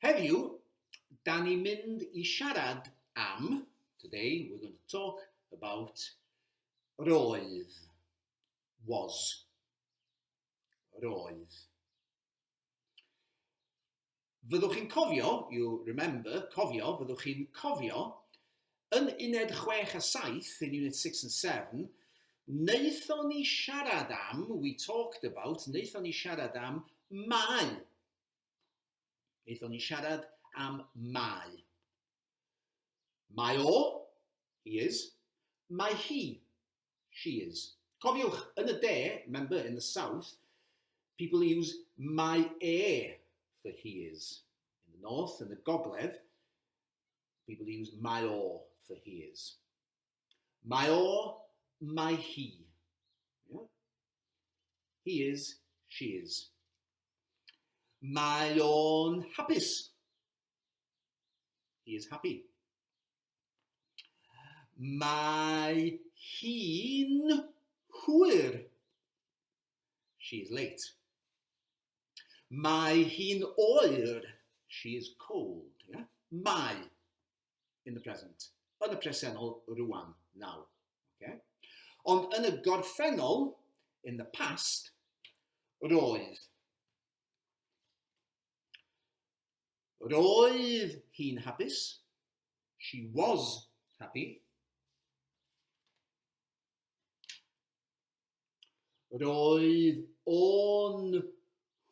Heddiw, da ni'n mynd i siarad am, today we're going to talk about roedd, was, roedd. Fyddwch chi'n cofio, you remember, cofio, fyddwch chi'n cofio, yn uned 6 a 7, in unit 6 and 7, wnaethon ni siarad am, we talked about, wnaethon ni siarad am mae. Wnaethon ni siarad am mae. Mae o, he is. Mae hi, she is. Cofiwch, yn y de, remember, in the south, people use mae e for he is. In the north, yn y gogledd, people use mae o for he is. Mae o, mae hi. Yeah? He is, she is. Mae o'n hapus. He is happy. Mae hi'n hwyr. She is late. Mae hi'n oer. She is cold. Yeah? Mae in the present. Yn y presennol rwan, now. Okay? Ond yn y gorffennol, in the past, roedd. Roedd hi'n hapus. She was happy. Roedd o'n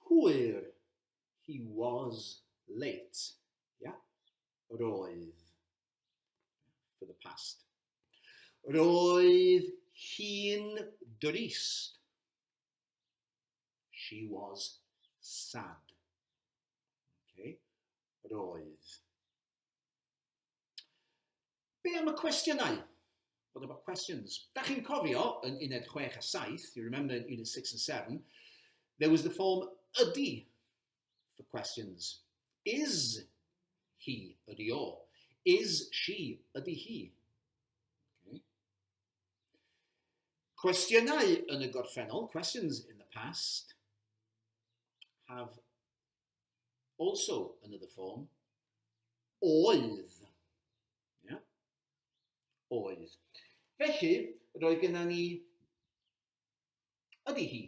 hwyr. He was late. Yeah? Roedd. For the past. Roedd hi'n drist. She was sad. Okay. Roedd. Be am y cwestiynau? What about questions? Da chi'n cofio yn uned 6 a 7, you remember in unit 6 and 7, there was the form ydy for questions. Is he, ydy o? Is she, ydy hi? Okay. Cwestiynau yn y gorffennol, questions in the past, have also another form, oedd. Yeah? Oedd. Felly, roedd gennym ni, ydy hi?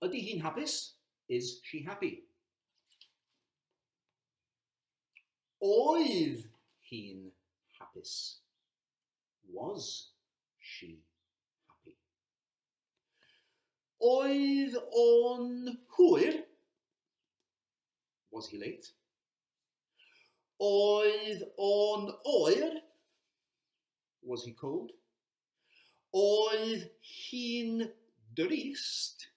Ydy hi'n hapus? Is she happy? Oedd hi'n hapus? Was she happy? Oedd o'n hwyr? Was he late? Oedd o'n oer? Was he cold? Oedd hi'n drist?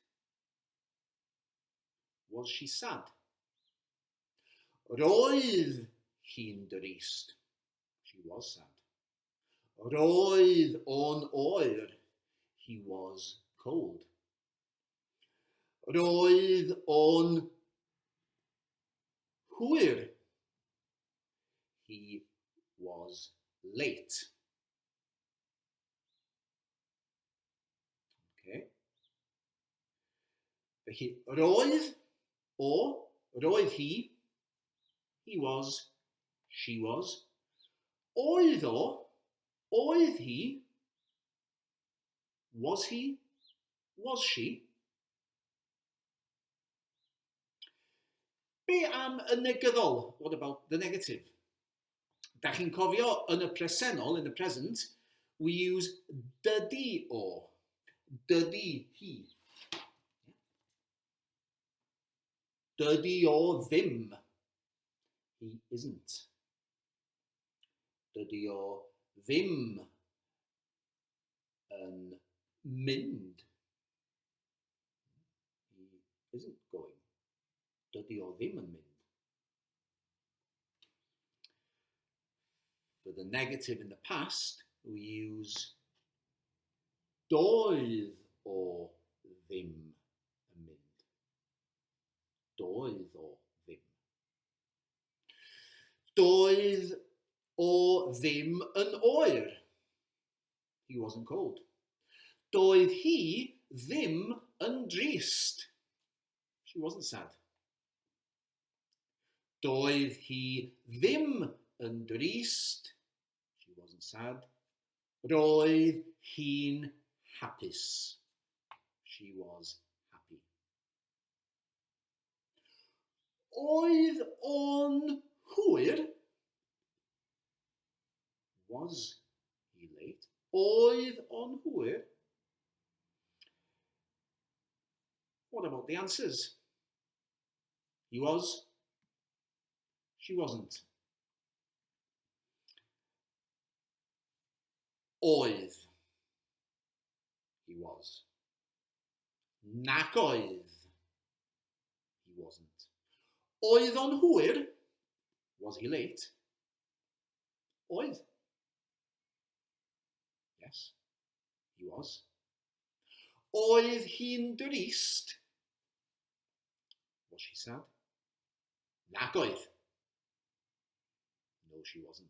Was she sad? Roedd hi'n drist. She was sad. Roedd o'n oer. He was cold. Roedd o'n hwyr. He was late. Okay. Felly, roedd o, roedd hi, he was, she was, oedd o, oedd hi, was he, was she. Be am y negyddol? What about the negative? Da chi'n cofio yn y presennol, in the present, we use dydy o, dydy hi. Dydy o ddim. He isn't. Dydy o ddim yn mynd. He isn't going. Dydy o ddim yn mynd. For the negative in the past, we use doedd o ddim yn mynd. Doedd o ddim. Doedd o ddim yn oer. He wasn't cold. Doedd hi ddim yn drist. She wasn't sad. Doedd hi ddim yn drist. She wasn't sad. Roedd hi'n hapus. She was happy. Oedd o'n hwyr? Was he late? Oedd o'n hwyr? What about the answers? He was. She wasn't. Oedd. He was. Nac oedd. He wasn't. Oedd o'n hwyr? Was he late? Oedd. Yes, he was. Oedd hi'n drist? Was she sad? Nac oedd. No, she wasn't.